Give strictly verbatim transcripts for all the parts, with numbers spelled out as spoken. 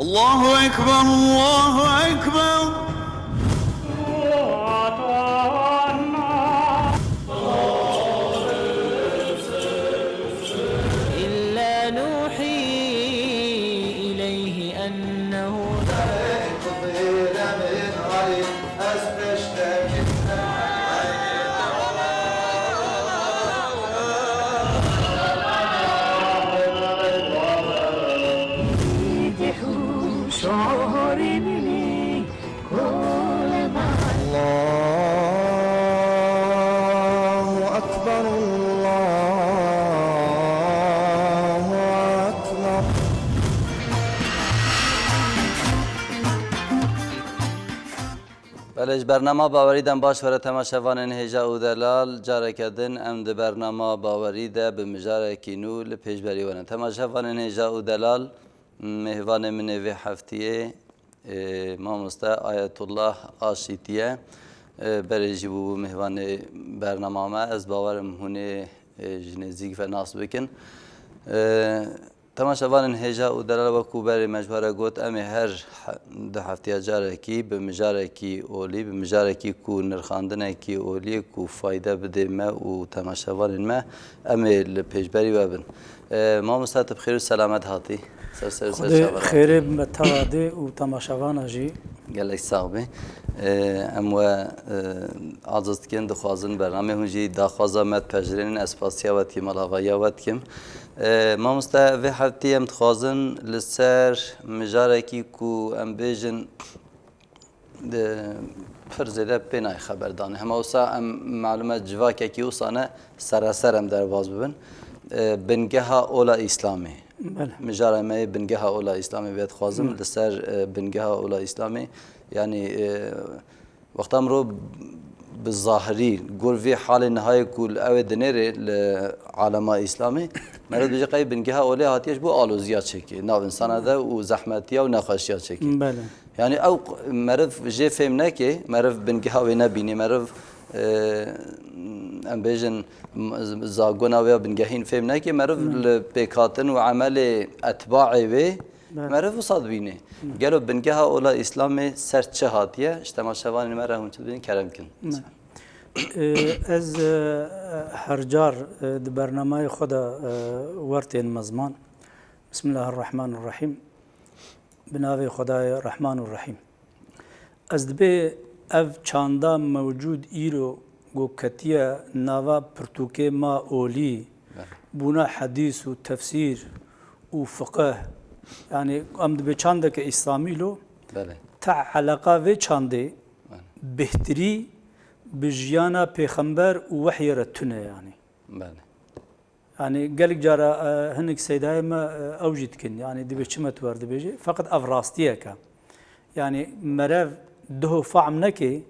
الله أكبر، الله أكبر. إلا نوحي إليه أنه الله أكبر، الله أكبر. Belê, ji bernama Bawerî dem baş were temaşevanên hêja û delal. Careke din em di bernama Bawerî de bi mijarekî nû li pêşberî we ne. Temaşevanên hêja û delal, mêvanê min ê vê heftiyê, e, mamoste Ayetullah Aşîtî ye. E, berê jî bûbû mêvanê bernama me. Ez bawerim hûn ê, e, ji nêzîk ve nas bikin. E, Temaşevanên hêja û delal, wekû berê me ji we re got, em ê her he-, du heftiya carekî bi mijarekî olî, bi mijarekî ku nirxandinekî olî ye ku fayde bidê me û temaşevanên me, em ê li pêşberî we bin. E, mamoste, tu bi xêr û selamet hatî. Ser ser ser Xwedê çavan hatî. Xêrê bi me teva dê û temaşevana jî. Gelek sax bî. E, em we, e, aciz dikin, dixwazin bernamê hûn jî daxwaza me dipejirênin, ez spasiya we dikim, malavayiya we dikim. E, mamoste, vê heftê em dixwazin li ser mijarekî ku em bêjin, e, pir zêde pê nayê xeberdanê. Hema wisa em malûm e civakekî wisa ne sereser em derbas bibin. E, bingeha ola Îslamê. Belê. Mijara me yê bingeha ola Îslamê vê dixwazim Belê. li ser, e, bingeha ola Îslamê. Yanî, e, Wexta mirov bi zahirî, gor vê halê nihayê ku li ew ê dinêrê li alema Îslamê, meriv dibêje qey bingeha olê hatiye ji bo aloziya çêkê, nav insana de û zehmetiya û nexweşiya çêkê. Belê. Yanî ew q-, meriv jê fêm neke, meriv bingeha wê nebînî, meriv, e, em bêjin, m-, z-, zagona wê ya bingehîn fêm neke, meriv Belê. li pêkhatin û emelê etbaê wê Belê. meriv wisa dibîne. Belê. Gelo bingeha ola Îslamê ser çi hatiye? Ji temaşevanên me re hûn çi dibînin, kerem kin. Belê. Ee, ez, e, her car, e, di bernamayê xwe de, e, wer tên me ziman. Bismillahirrahmanirrahîm. Bi navê Xwedayê Rehman û Rehîm. Ez dibê ev çanda mewcûd îro ku ketiye nava pirtûkê ma olî, Belê. bûna hedîs û tefsîr û fiqih, yanî em dibê çandeke îslamî lo, Belê. te eleqa vê çandê Belê. bêhtirî bi jiyana pêxember û wehyê re tune, yanî. Belê. Yanî gelek cara, e, hinek seydayê me, e, ew jî dikin. Yanî dibê çi me tu wer dibêjî? Feqet ev rastiyek e. Yanî merev duho fehm neke,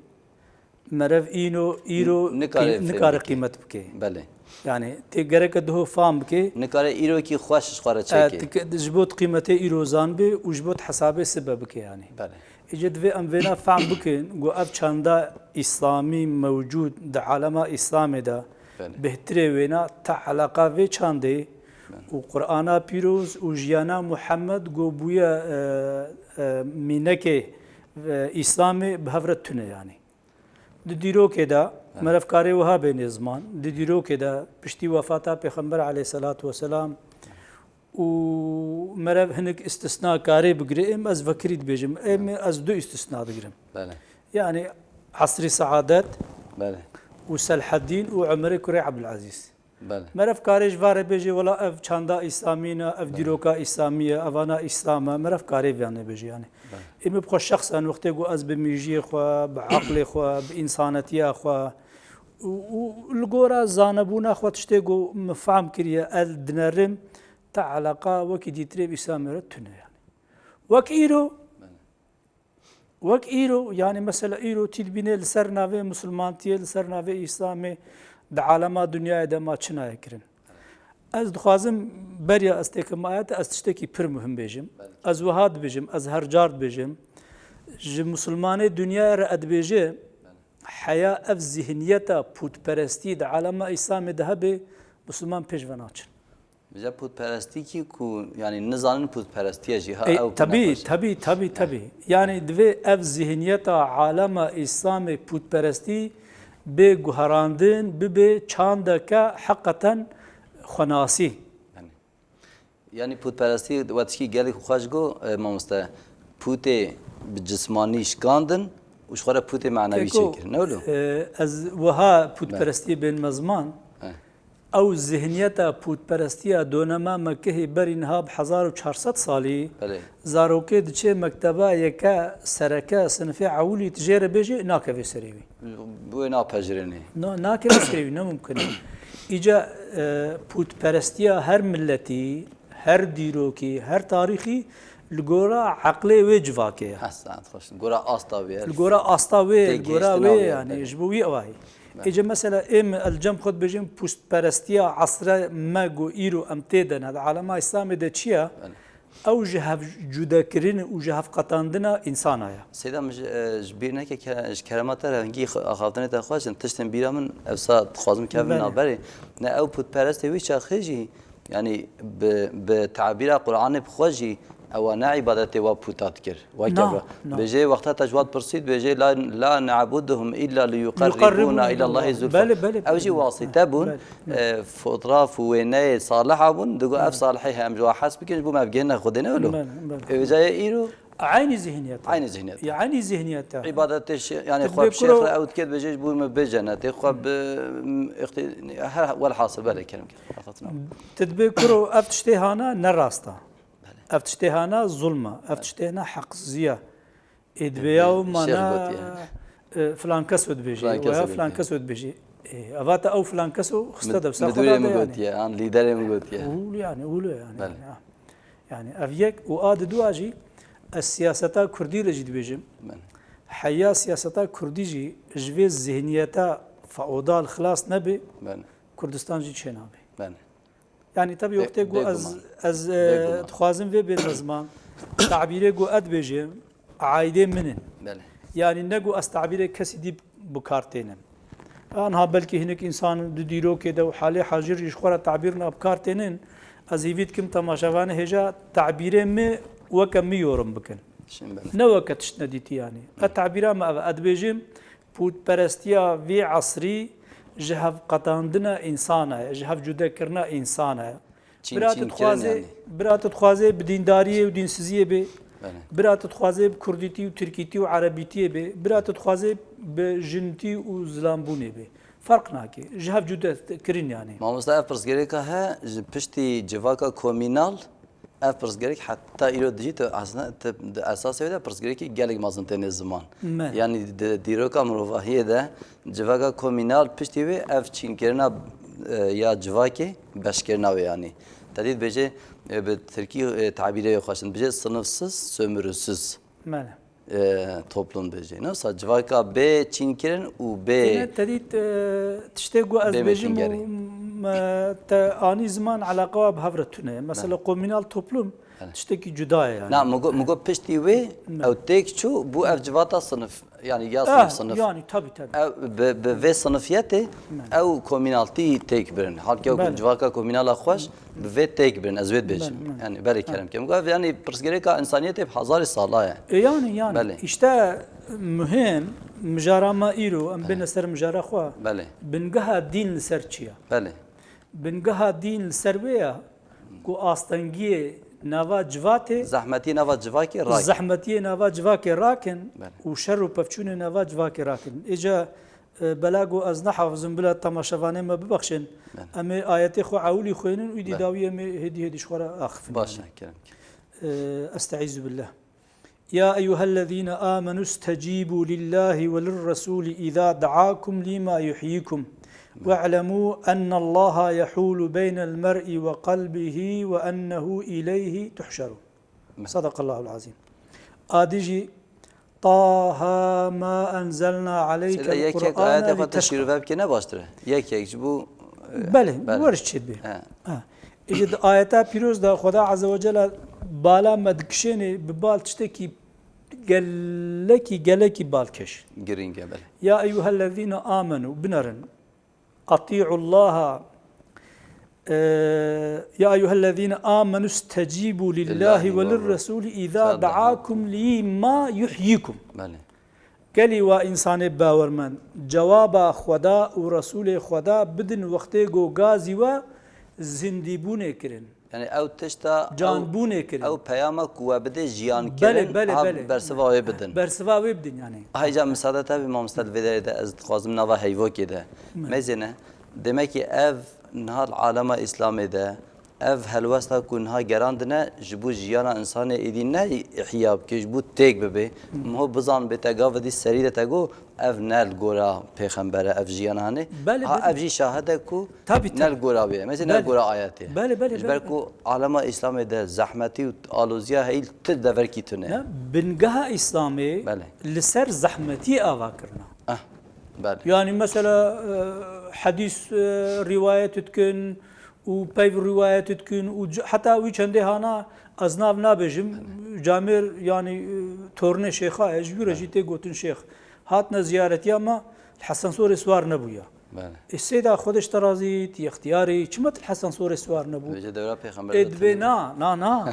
merev îno, îro N-, nikare qî-, fêm nikare bike. qîmet bike. Belê. Yanî tê gereke duho fehm bike. Nikare îrokî xweş ji xwe re E, çêke. dike-, ji bo qîmetê îro zanbê û ji bo hesabê sibe bike yanî. Belê. Îca divê em vêna fehm bikin ku ev çanda îslamî mewcûd di alema îslamê de Belê. bêhtirê wêna te eleqa vê çandê Belê. û Qur'ana pîroz û jiyana Muhammed ku bûye, e, e, mînekê, e, îslamê bi hev re tune yanî. Di dîrokê de Belê. merevkarê wiha bênê ziman, di dîrokê de piştî wefata Pêxember aleyhisselatu vesselam û merev hinek îstisna karê bigire, êm ez vekirî dibêjim. Êm ez du îstisna digirim. Belê. Yanî Esrî Saadet Belê. û Selheddîn û Umerê kurê Ebdulezîz. Belê. Merev karê ji vare bêjê, wela ev çanda îslamî ne, ev Belê. dîroka îslamî ye, evana îslam e. Merev karê viyanê bêjê yanî. Belê. Êm bi xwe şexsen wextê ku ez bi mîjiyê xwe, bi eqlê xwe, bi însanetiya xwe û, û li gora zanebûna xwe tiştê ku min fehm kiriye, ez dinerim, te eleqa wekî dîtirê bi îslamê re tune yanî. Wek îro, Belê. wek îro, yanî mesela îro tî dibînê li ser navê misilmantiyê, li ser navê îslamê di alema dinyayê de ma çi nayê kirin. Ez dixwazim beriya ez têkim ayete, ez tiştekî pir muhim bêjim. Belê. Ez wiha dibêjim, ez her car dibêjim. Ji misilmanê dinyayê re ez dibêjim, Belê. heya ev zihniyeta pûtperestî di alema îslamê de hebe, misilman pêş ve naçin. Vêca pûtperestîkî ku, yanî nizanin pûtperestiye jî, ha, Ê, ew ku tabî, nexweş e. tabî, tabî, tabî. Yanî divê ev zihniyeta alema Îslamê pûtperestî bê guherandin, bibe çandeke heqeten xwenasî. Yanî, yanî pûtperestî we tişkî gelek xweş got, e, mamoste. Pûtê bi cismanî şikandin û ji xwe re pûtê menewî Keko, çêkirin. Ne wilo? e, ez wiha pûtperestiyê bên me ziman. He. Ew zihniyeta pûtperestiya donema Mekihê berî niha bi hezar û çar sed salî, Belê. zarokê diçe mekteba yeke sereke sinifê ewilî, tu jê re bêjî, nakeve serê wî. Wê napejirênê. Na-, nakeve serê wî, ne mumkin e. Îca, e, pûtperestiya her miletî, her dîrokî, her tarîxî li gora eqlê wê civakê ye. Ha, saet xweş. Li gora asta wê ye. Li gora asta wê, li gora Têgihiştina wê wê ye, yanî, belê. ji bo wî ew ayî. Belê. Êce mesela ê min el cem xwe dibêjin pûstperestiya esre me ku îro em tê de ne, di alema Îslamê de çi ye? Belê. Ew ji hev cudekirin û ji hev qetandina însana ye. Seyda min ji, e, ji bîr neke ke-, ji kerema te re hingî xwe-, axaftinê te xweş in, tiştên bîra min ev sa dixwazim kevin Belê. navberê. Ne ew pûtperestê wî çaxê jî, yanî bi, bi tabîra Qur'anê bi xwe jî ewa ne îbadetê wa pûta dikir. Wa Na, kevra. na. Bêjê wexta te ji wan pirsî, dibêjê, "La, la na'buduhum illa li yuqerribuna Yuqerribuna ila Allahi ilallah." zulfa. Belê, belê, Ew jî belê. wasîte bûn, Belê. e, fotraf û wêneyê saliha bûn, digo, "Ev Belê. salihê he, em ji wan hes bikin, ji bo me bigihîne Xwedê." Ne wilo? Belê, belê. Ê, vêca ye îro Eynî zihniyet e. Eynî zihniyet e. Ya, eynî zihniyet e. Îbadetê şi-, yanî Tu xwe dibê bi şêx kuro re ew dike, dibêje, "Ji bo me bê cennetê, xwe bi, m, ixti-, her, welhasil, belê, kerem kir. Axaftina. Tu dibê kuro ev tiştê hana ne rast e. Belê. Ev tiştê hana zulm e. Ev Belê. tiştê hana heqsizî ye." Ê, dibê Belê. ya û Şêx mana, gotiye. e, filan keso dibêje, Filan keso weya gotiye. filan keso dibêje. Ê, eva te ew filan keso xiste Mid-, dev ser xwe Midûrê dade min yanî. gotiye, an lîderê min gotiye. Ûl yanî, ûl yanî, Belê. yanî, ha. Yanî ev yek û a di dua jî ez siyaseta kurdî re jî dibêjim. Belê. Heya siyaseta kurdî jî ji vê zihniyeta feodal xilas nebe, Belê. Kurdistan jî çênabe. Belê. Yanî tabii Bê-, wextê ku ez, bêguman. ez, e, Bêguman. dixwazim vê bênme ziman, tabîrê ku ez dibêjim, aîdê min in. Belê. Yanî ne ku ez tabîrê kesî dî bi kar tênim. Anha belkî hinek însan di dîrokê de û halê hacir jî ji xwe re tabîr na bi kar tênin. Ez hîvî dikim temaşevanê hêja tabîrê min weke min yorum bikin. Şin belê. Ne weke tiştine dîtî yanî. Ez tabîra me ev e, ez dibêjim, pûtperestiya vî esrî ji hev qetandina însan e, ji hev cudekirina însan e. Çîn, Bira tu çîn kirin dixwaze, yanî. bira tu dixwaze bi dîndariyê û dînsiziyê bê. Belê. Bira tu dixwaze bi kurdîtî û tirkîtî û erebîtiyê bê. Bira tu dixwaze bi jinitî û zilanbûnê bê. Ferq nake. Ji hev cude kirin yanî. Mamosta, ev pirsgirêka he, ji piştî civaka komînal, ev pirsgirêk heta îro dijî tu esna-, tu di esasê wê de pirsgirêkî gelek mezin têne ziman. Me. Yanî di dîroka mirovahiyê de civaka komînal piştî wê ev çînkirina, e, ya civakê, beşkirina wê yanî. Te dî dibêje, e, bi tirkî, e, tabîrê wê xweş in, dibêje sınıfsız, sömürüsüz. Belê. e, toplum dibêje. Ne wisa civaka bê çînkirin û bê Têne te dît, e, tiştê ku ez bê dibêjim û metingerî. me te anî ziman eleqa wa bi hev re tune. Mesela Belê. komînal toplum Belê. tiştekî cuda ye yani. Na, min got, min got piştî wê Ne. ew têk çû bû ev civata sinif. Yani ya Ah, sinif sinif. yani tabii, tabii. Ew bi, bi vê sinifiyetê Ne. ew komînaltî têk birin. Halkê ew Belê. civaka komînala xweş bi vê têk birin. Ez wê dibêjim. Belê, belê. Yani belê Ha. kerem kem. Ev yani pirsgirêka insaniyetê bi hezarê sala ye. E, yani, yani. Belê. İşte mühim, mijara me îro, em Belê. bêne ser mijara xwe. Belê. Bingeha dîn li ser çi ye? Belê. Bingeha dîn li ser wê ye ku astengiyê nava civatê, Zehmetiyê nava civakê rakin. zehmetiyê nava civakê rakin Belê. û şer û pevçûnê nava civakê rakin. Êca, e, bela ku ez nehafizim, bila temaşevanê me bibexşin. Belê. Em ê ayetê xwe ewilî xwênin û îdî Belê. dawî em ê hêdî hêdî ji xwe re axifin. Baş e, kerem. E, Estaizu billah. يا أيها الذين آمنوا استجيبوا لله وللرسول إذا دعاكم لما يحييكم واعلموا أن الله يحول بين المرء وقلبه وأنه إليه تحشرون. صدق الله العظيم. Adî jî طه ما أنزلنا عليك Seyda yek yek القرآن ayetê xwe te لتشقى. şîrove bike ne baştir e? Yek yek ji bo, e, Belê, belê. weriş çêdibê. He. Ha. Îdî di ayeta pîroz de Xweda Azze ve Celle bala me dikişênê bi bal tiştekî gelekî, gelekî balkêş. Girîng e, belê. Ya eyyuhellezîne amenû, binerin. Atî'ullaha, Ee, ya eyyuhellezîne amenû stecîbû lillahi Lillahi ve ve lirresûlî îzâ Îzâ da'akum lîmâ yuhyikum. Belê. Gelî wa însanê bawermend, cewaba Xweda û Resûlê Xweda bidin wextê ku gazî we zindîbûnê kirin. Yani ew tişta, ew, Canbûnê kirin. Ew peyama ku we bidê jiyan Belê, kirin, belê, ha belê. Bersiva wê bidin. Bersiva wê bidin yani. Hayca misade tabi mamoste, li vê derê de ez dixwazim nava heyvokê de. Belê. Mezêne, demek ki ev niha li alema Îslamê de, ev helwesta ku niha gerandine, ji bo jiyana însanê êdî ne ihya bike, ji bo têk bibe. Miho bizan bê te gava dî serî de te got, ev ne li gora pêxember e, ev jiyana hanê. Belê, Ha, belê. Ev jî şahid e ku Tabii, ne tabii. li gora wê ye. Mesela ne li Belê. gora ayetê ye. Belê, belê, Ji ber belê, ku alema Îslamê de zehmetî û aloziya heyî ti deverkî tune. Ne, bingeha Îslamê Belê. li ser zehmetiyê ava kirina. Ah, belê. Yani mesela, e, hedîs, e, rivayet dikin û peyv rivayet dikin û c-, heta wî çendê hana ez nav nabêjim, camêr yani, e, tornê şêxa ye, ji wî re jî tê gotin şêx. Hatine ziyaretiya me, li Hesensorê siwar nebûya. Belê. Ê Seyda, Xwedê ji te razî, tu yextiyarî, çima tu li Hesensorê siwar nebû? Dibêje dewra pêxember Ê de dibê tune. na, na, na.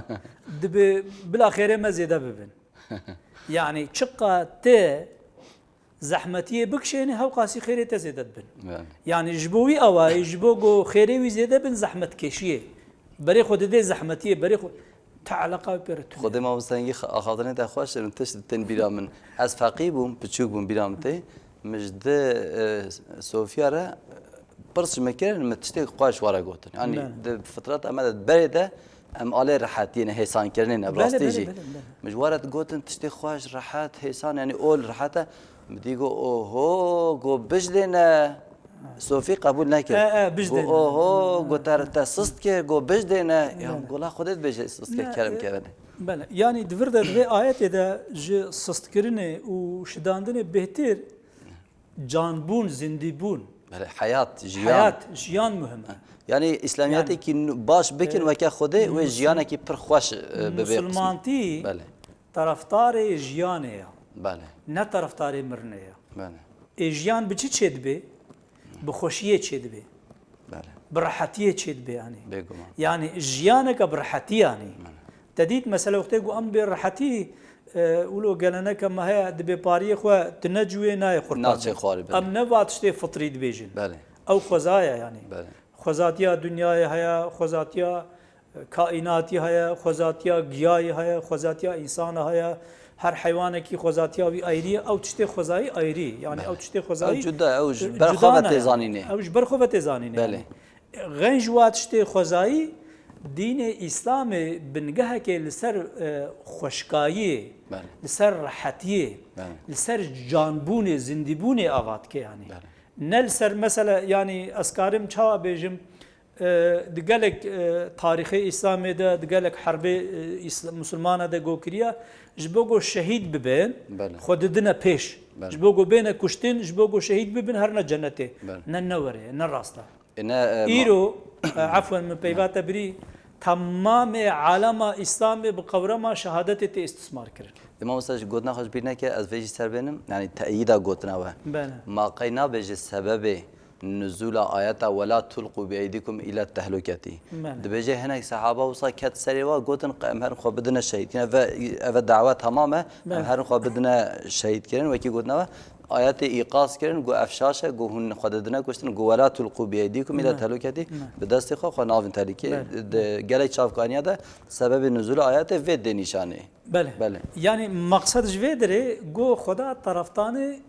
Dibê bila xêrê me zêde bibin. Yani çiqa te zehmetiyê bikişêne, hewqasî xêrê te zêde dibin. Belê. Yani ji bo wî awayî, ji bo ku xêrê wî zêde bin, zehmetkêşiyê. Berê xwe didê zehmetiyê, berê xwe, te eleqa wî pê re tune. Xwedê mamoste hingî xa-, axaftinê te xweş in, tişt tên bîra min. Ez feqî bûm, piçûk bûm, bîra min tê. Min ji di, e, Sofiya re pirs ji min kirin, min tiştê xweş were gotin. Yani Belê. di fitreta me de, di berê de em alê rehetiyê ne, hêsankirinê ne, bi Belê, rastî belê, jî. belê, belê. Min ji were gotin tiştê xweş, rehet, hêsan, yani ol rehet e. Min dî got, oho, got, bijdêne. Sofî qebûl nekir. E, e, bijdêne. Got, oho, got, te, te sist kir, got, bijdêne. Ya, Belê. gola Xwedê dibêje sist kir, Ne, kerem e, kevine. Belê. Yani di vir de, di vê ayetê de ji sistkirinê û şidandinê bêhtir canbûn, zindîbûn. Belê, heyat, jiyan. Heyat, jiyan muhim e. Yani Yani, îslamiyetê ki nu-, baş bikin e, weke Xwedê wê Musul-, jiyanekî pir xweş, e, bibe qismet. Musulmantî Belê. taraftarê jiyanê ya. Belê. Ne taraftarê mirinê ya. Belê. Ê jiyan bi çi çêdibe? Bi xweşiyê çêdibe. Belê. Bi rehetiyê çêdibe yani. Bêguman. Yani jiyaneke bi rehetî yani. Belê. Te dît mesela wextê ku em bê rehetî, e, wilo geleneke me heye, dibê pariyê xwe tu ne cûyê nayê qurban. Naçê xwarê, belê. Em ne va tiştê fitrî dibêjin. Belê. Ew xwezaya yani. Belê. Xwezatiya dinyayê heye, xwezatiya, e, kaînatî heye, xwezatiya giyayê heye, xwezatiya însana heye. Her heywanekî xwezatiya wî ayrî ye. Ew tiştê xwezayî ayrî. Yani Belê. ew tiştê xwezayî, Ew cuda, ew ji e, ber xwe cuda ve ne tê yani. zanînê. Ew ji ber xwe ve tê zanînê Belê. yani. Xenc wa tiştê xwezayî, dînê Îslamê bingehekê li ser, e, xweşkayiyê, Belê. li ser rehetiyê, Belê. li ser canbûnê, zindîbûnê ava dike yani. Belê. Ne li ser mesela, yani ez karim çawa bêjim, e, di gelek, e, tarîxê Îslamê de, di gelek herbê, e, Îsla-, Musulmana de go kiriya, ji bo go şehîd bibin, Belê. xwe didine pêş. Belê. Ji bo go bêne kuştin, ji bo go şehîd bibin, herine cennetê. Belê. Ne, ne were, ne rast e. E, ne, e, ma- Îro, e, efwen min peyva te birî, temamê alema Îslamê bi qewrema şehadetê tê îstismar kirin. Dema wisa ji gotina xwe ji bîr neke, ez vê jî ser bênim, yani teyîda gotina we. Belê. Ma qey nabêje sebebê nuzula ayeta "Wela tulqu bi eydikum ila tehluketî"? Belê. Dibêje hinek sehaba wisa ket serê wa, gotin, "Em herin xwe bidine şehîd." Yani ve, eve dawa tamam e, em Belê. herin xwe bidine şehîd kirin, wekî gotina we. Ayetê îqaz kirin, got, "Ev şaş e, got, hûn xwe didine kuştin, got, wela tulqu bi eydikum ila Ne. tehluketî, Ne. bi destê xwe xwe navin tehlûkê." Belê. Di gelek çavkaniya de sebebê nuzulê ayetê vê dê nîşanê. Belê. Belê. Yani maqsed ji vê dirê, got, Xweda taraftanê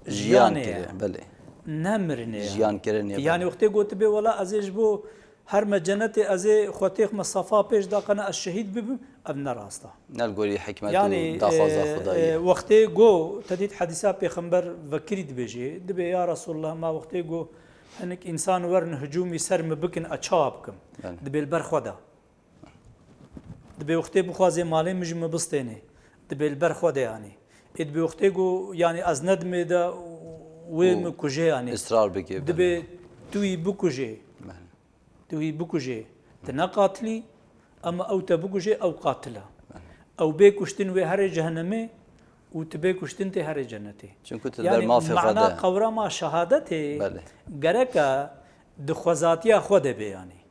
Jiyan jiyanê kire, ye. belê. Ne mirinê ye. Jiyan kirinê, Yani belê. wextê gotibê, "Wela ez ê ji bo herme cenetê, ez ê xwe têxme safa pêş daqene ez şehîd bibim", ev ne rast e. Ne li gorî hikmet û Yani, daxwaza e, Xwedayî e, ye. wextê go, te dît hedîsa pêxember vekirî dibêjê, dibê, "Ya Resulullah, ma wextê go hinek însan werin hicûmî ser min bikin, ez çawa bikim?" Belê. Dibê li ber xwe de. Dibê wextê bixwazê malê min ji min bistênê. Dibê li ber xwe de yanî. Ê dibê wextê go, yanî ez nedimê de wê Û min kujê yanî. israr bike, Dibê belê. tu wî bikujê. Belê. Tu wî bikujê. Tu ne qatilî, ama ew te bikujê, ew qatil e. Belê. Ew bê kuştin wê herê cehennemê û tu bê kuştin tê herê cennetê. Çunku tu li ber Yanî mafê xwe mana de. qewrama şehadetê Belê. gereke di xwezatiya xwe de bê yanî.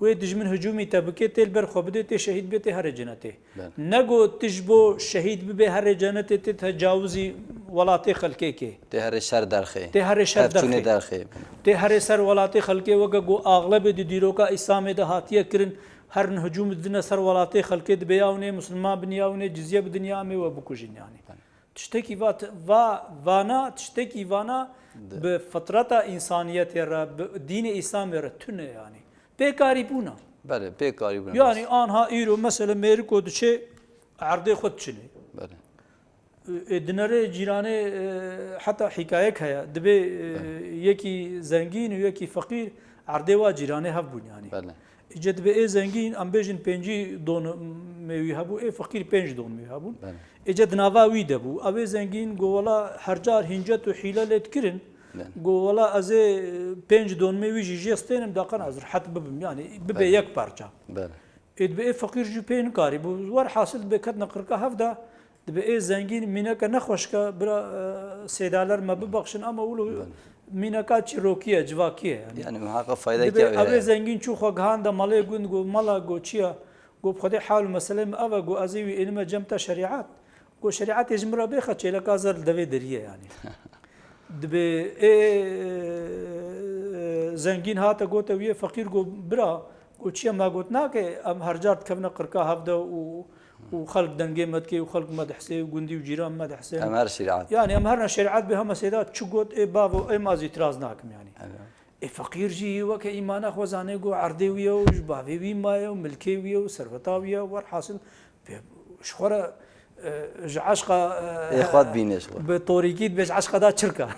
Wê dijmin hicûmî te bike, tê li ber xwe bidê, tê şehîd bê, tê herê cenetê. Belê. Ne got tu ji bo şehîd bibê herê cenetê, tê tecawizî welatê xelkê kê. Tê herê şer derxê. Tê herê şer Hevçûnê derxê. derxê. Tê herê ser welatê xelkê weke ku axlebê di dîroka Îslamê de hatiye kirin, her in hicûm didine ser welatê xelkê, dibê ya hûn ê misilman bin, ya hûn ê cizye bidin, ya em ê we bikujin yanî. Belê. Tiştekî va, va, vana, tiştekî vana Di- bi fitreta însaniyetê re, bi dînê Îslamê re tune yanî. Pêkarîbûna. Belê, pêkarîbûna. Yanî anha îro mesela mêriko diçe erdê xwe diçinê. Belê. Ê, dinere cîranê, e, heta hîkayek heye. Dibê, e, Belê. yekî zengîn û yekî feqîr erdê wa cîranê hev bûn yanî. Belê. Îca dibê ê zengîn, em bêjin pêncî don mêwî hebû, ê feqîr pênc don mêwî hebûn. Belê. Îca di nava wî de bû. Ew ê zengîn got, wela her car hîncet û hîle lê dikirin. Belê. Got, wela ez ê pênc don mêwî jî jê stênim, daqan ez rihet bibim. Yanî bibe Belê. yek parça. Belê. Ê dibe ê feqîr jî pê nikarî bû. Werhasil dibe ketine qirka hev de, dibe ê zengîn mîneke nexweşke, bira, e, sêdaler me bibexşin ama wilo Belê. mîneka çîrokî ye, civakî ye yanî. Yani muhakkak fayda Dibe kevê ev ê heye. zengîn çû xwe gihande malê gund, got, mala, got, çi ye? Got, bi Xwedê hal û meselê min ev e, got, ez ê wî ênime cem te şerîet. Got, şerîetê ji min re bêxe, çêleka zer li devê deriyê yanî. Dibe ê, e, zengîn hate gote wî yê feqîr, got, bira, got, çi ye, me got nake, em her car dikevine qirka hev de û, û xelk dengê me dike û xelk me dihsê û gundî û cîran me dihsê. Em her şerîet. Yanî em her ne şerîet bê heme sêda çi got ê bavo, ê ma ez îtiraz nakim yanî. Evet. Ê feqîr jî weke îmana xwe zanê, got erdê wî ye û ji bavê wî maye û milkê wî ye û serveta wî ye, werhasil pê, ji xwe re, e, ji eşqa, e, Ê xwe dibîne ji xwe. bi torîkî dibe ji eşqa da çirka.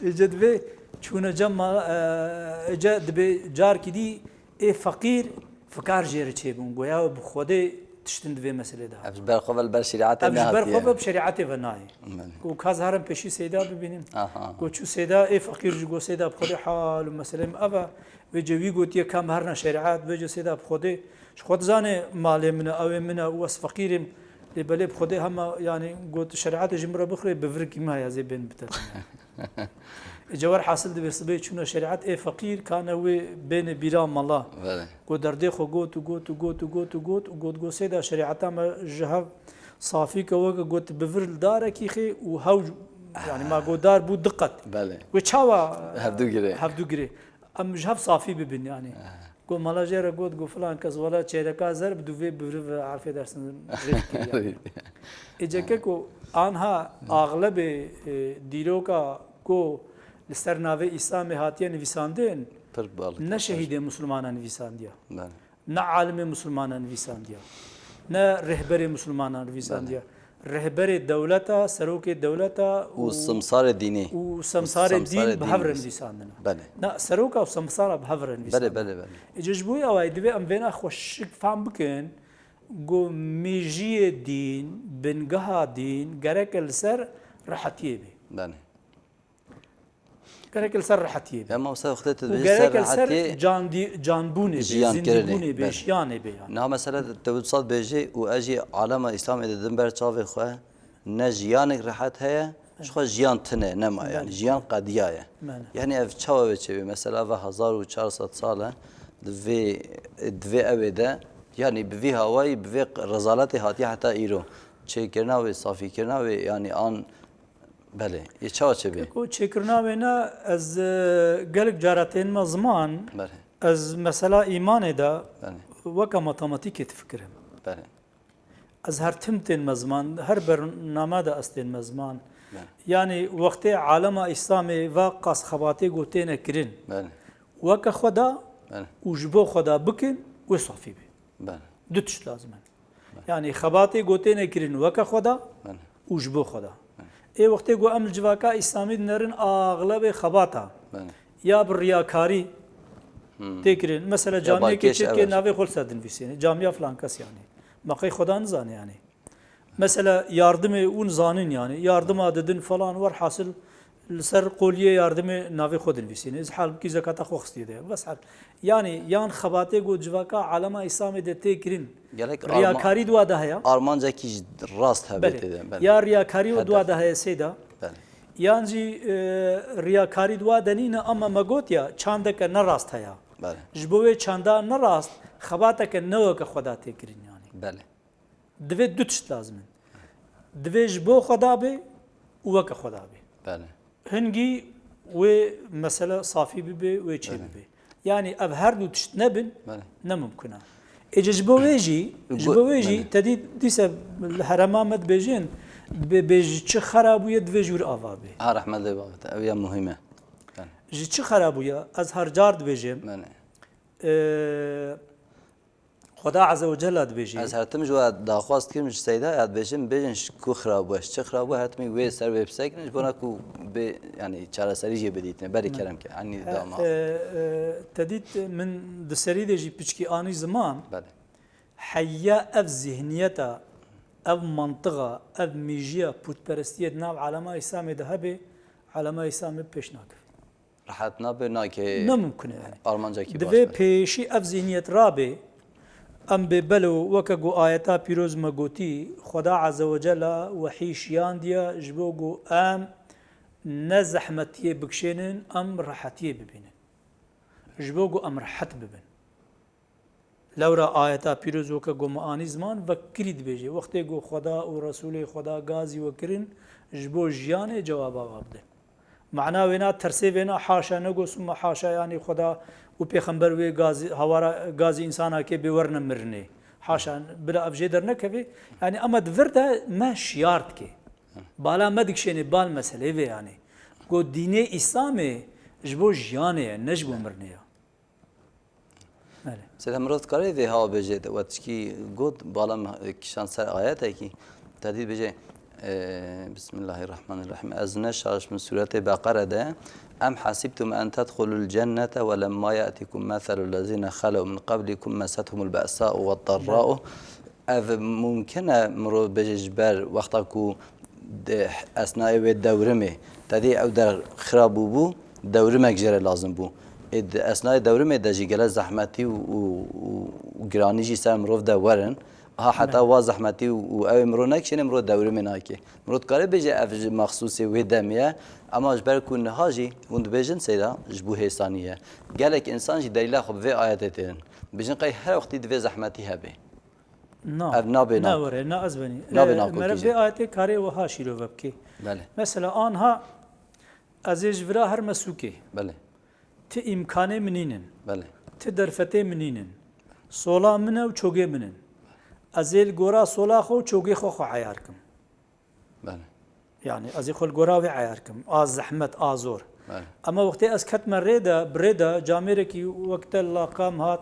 Êce dibê çûne cem ma, e, êce dibê carkî dî ê feqîr fikar jê re çêbûn. Goya bi Xwedê tiştin di vê meselê de hat. Ev ji ber xwe ve li ber şerîetê Ev ji ber nehatiye. xwe ve bi şerîetê ve nayê. Belê. Û ka ez herim pêşî Seyda bibînim. Aha. Got çû Seyda, ê feqîr jî got Seyda bi Xwedê hal û meselê min ev e. Vêce wî gotiye ka em herine şerîet, vêce Seyda bi Xwedê. Ji xwe dizane malê min e, ew ê min e û ez feqîr im. Lê belê bi Xwedê hema, yanî got şerîetê ji min re bixwê, bi vir kî me heye ez ê bên bitetim. Ê, cewer hasil dibe sibê çûne şerîet, ê feqîr kane wê bêne bîra mala. Belê. Got derdê xwe got û got û got û got û got û got, got Seyda şerîeta me ji hev safî ke weke got bi vir li darekî xê û hew, yanî ma got dar bû diqet. Belê. Wê çawa Hevdu girê. hevdu girê? Em ji hev safî bibin yanî. Got mala jê re got, got filan kes wela çêreka zer bi dûvê bi vir ve, afê dersin rê dikir yanî. Êce keko anha axlebê, e, dîroka ku li ser navê Îslamê hatiye nivîsandin, Pir bal ne şehîdê misilmana nivîsandiya, Belê. ne alimê misilmana nivîsandiya, ne rehberê misilmana nivîsandiya. Belê. Rehberê dewleta, serokê dewleta Û û, semsarê dînî. û semsarê Û semsarê dîn bi dîn hev re nivîs- nivîsandina. Belê. Na, seroka û semsara bi hev re Belê, nivîsandina. belê, belê. Êce ji bo wê awayî divê em vêna xweşik fam bikin. Ku mêjiyê dîn, bingeha dîn gereke li ser rehetiyê bê. Belê. Gereke li ser rehetiyê bê. Ya mamoste, wextê tu Û dibêjî ser gereke li ser rehetiyê, candî-, canbûnê bê, jiyan kirinê, zindîbûnê bê, belê. jiyanê bê yani. Niha mesela tu wisa dibêjî û ez jî alema Îslamê didim ber çavê xwe, ne jiyanek rehet heye, ji xwe jiyan tune nema, yani Belê. jiyan qediyaye. Belê. Yani ev çawa wê çêbê? Mesela ve hezar û çar sed sal e, di vê, di vê ewê de, yani bi vî hawayî, bi vê rezaletê hatiye heta îro. Çêkirina wê, safîkirina wê, yani an, belê, yê çawa çêbê? Ko çêkirina wê ne, ez, e, gelek cara tênime ziman, Belê. ez mesela îmanê de Belê. weke matematîkê difikirim. Belê. Ez her tim tên me ziman, her bername de ez tên me ziman. Belê. Yanî wextê alema Îslamê va qas xebatê ku têne kirin, Belê. weke xwe da Belê. û ji bo xwe da bikin, wê safî bê. Belê. Du tişt lazim in. Belê. Yanî xebatê ku têne kirin weke xwe da Belê. û ji bo xwe da. Belê. Ê wextê ku em li civaka Îslamî dinerin, axlebê xebata Belê. ya bi riyakarî Hmm. tê kirin. Mesela Ya camiyekê balkêş, çêdike evet. navê xwe li ser dinivîsîne. Camiya filan kes yanî. Me qey Xweda nizane yanî. Mesela yardimê hûn zanin yanî. Yardima didin falan, werhasil li ser qoliyê yardimê navê xwe dinivîsîne. Ez halbikî zekata xwe xistiye de. Bes hal. Yanî yan xebatê ku civaka alema Îslamê de tê kirin. Gelek arma-, Riyakarî di wa de heye. armancekî ji rast hebe Belê. tê de. Belê. Ya riyakarî û Hedef. di wa de heye Seyda. Belê. Yan jî, e, riyakarî di wa de nîne ama me got ya çandeke ne rast heye. Belê. Ji bo wê çanda ne rast, xebateke ne weke Xweda tê kirin yanî. Belê. Divê du tişt lazim in. Divê ji bo Xweda be û weke Xweda be. Belê. Hingî wê mesele safî bibe, wê çê Belê. bibe. Yanî ev her du tişt nebin, Belê. ne mimkun e. Êce ji bo wê jî, ji Gu- bo wê jî Belê. te dî dîse li herema me dibêjin, dibê bê ji çi xera bûye divê ji wir ava bê. Ha, rehmet lê babet. Ev ya muhîm e. Belê. Ji çi xera bûye? Ez her car dibêjim. Belê. Ee, Xweda Azze ve Cella dibêjî. Ez her tim ji we daxwaz dikim ji Seyda ya dibêjim, bêjin ji ku xirab bû, ji çi xirab bû, her timî wê ser wê bisekinin, ji bona ku bê, yanî çareserî jê bidîtine, berî Ne. kerem ke, enî E, dama. e, e, te dît min di serî de jî piçkî anî ziman. Belê. Heya ev zihniyeta, ev mantiqa, ev mîjiya pûtperestiyê di nav alema Îslamê de hebe, alema Îslamê pêş nakeve. Rehet nabe, nake Ne mimkun e yani. armancekî baş Divê be. pêşî ev zihniyet rabe, em bê belo weke ku ayeta pîroz me gotî, Xweda Azze ve Cella wehî şiyandiye ji bo ku em ne zehmetiyê bikişênin, em rehetiyê bibînin. Ji bo ku em rehet bibin. Lewra ayeta pîroz weke ku me anî ziman, vekirî dibêje. Wextê ku Xweda û Resûlê Xweda gazî we kirin, ji bo jiyanê cewaba we bidin. Mana wêna tersê vêna haşa, ne go summa haşa, yanî Xweda û Pêxember wê gazî, hawara gazî însanakê bê werne mirinê. Haşa, bila ev jê dernekeve. Yanî ema di vir de me şiyar dike. Bala me dikişêne bal meselê vê yanî. Go dînê Îslamê ji bo jiyanê ye, ne ji bo mirinê ye. Belê. Seyda mirov dikare vê hawa bêje, te we tişkî got, bala me kişand ser ayetekî, te dî bêje, e, Bismillahirrahmanirrahim. Ez ne şaş min sûretê Beqere de, "Em hasibtum en tedxulul cennete ve lemma ye'tikum meselul lezine xelew min qablikum mesethumul be'sa'u ve darra'u." Ev mumkin e mirov bêje ji ber wexta ku di esnayê wê dewrimê, te dî ew der xira bûbû, dewrimek jê re lazim bû. Ê di esnayê dewrimê de jî gelek zehmetî û, û, û, û giranî jî ser mirov de werin. Ha heta Ne. wa zehmetî û, û ew ê mirov nekişêne, mirov dewrimê nake. Mirov dikare bêje ev ji mexsûsê wê demê ye. Ema ji ber ku niha jî hûn dibêjin Seyda ji bo hêsanî ye. Gelek însan jî delîla xwe bi vê ayetê têrin. Dibêjin qey her wextî divê zehmetî hebe. Na. Ev nabê Na nav. were, na ez benî. Nabê Ee, nav meriv kokî vê jî. ayetê karê wiha şîrove bike. Belê. Mesela anha ez ê ji vira herme sûkê. Belê. Ti îmkanê min nînin. Belê. Ti derfetê min nînin. Sola min e û çogê min in. Ez ê li gora sola xwe û çogê xwe xwe eyar kim. Belê. Yani ez ê xwe li gora wê eyar kim. A zehmet, a zor. Belê. Ema wextê ez ketme rê de, bi rê de camêrekî wek te laqam hat,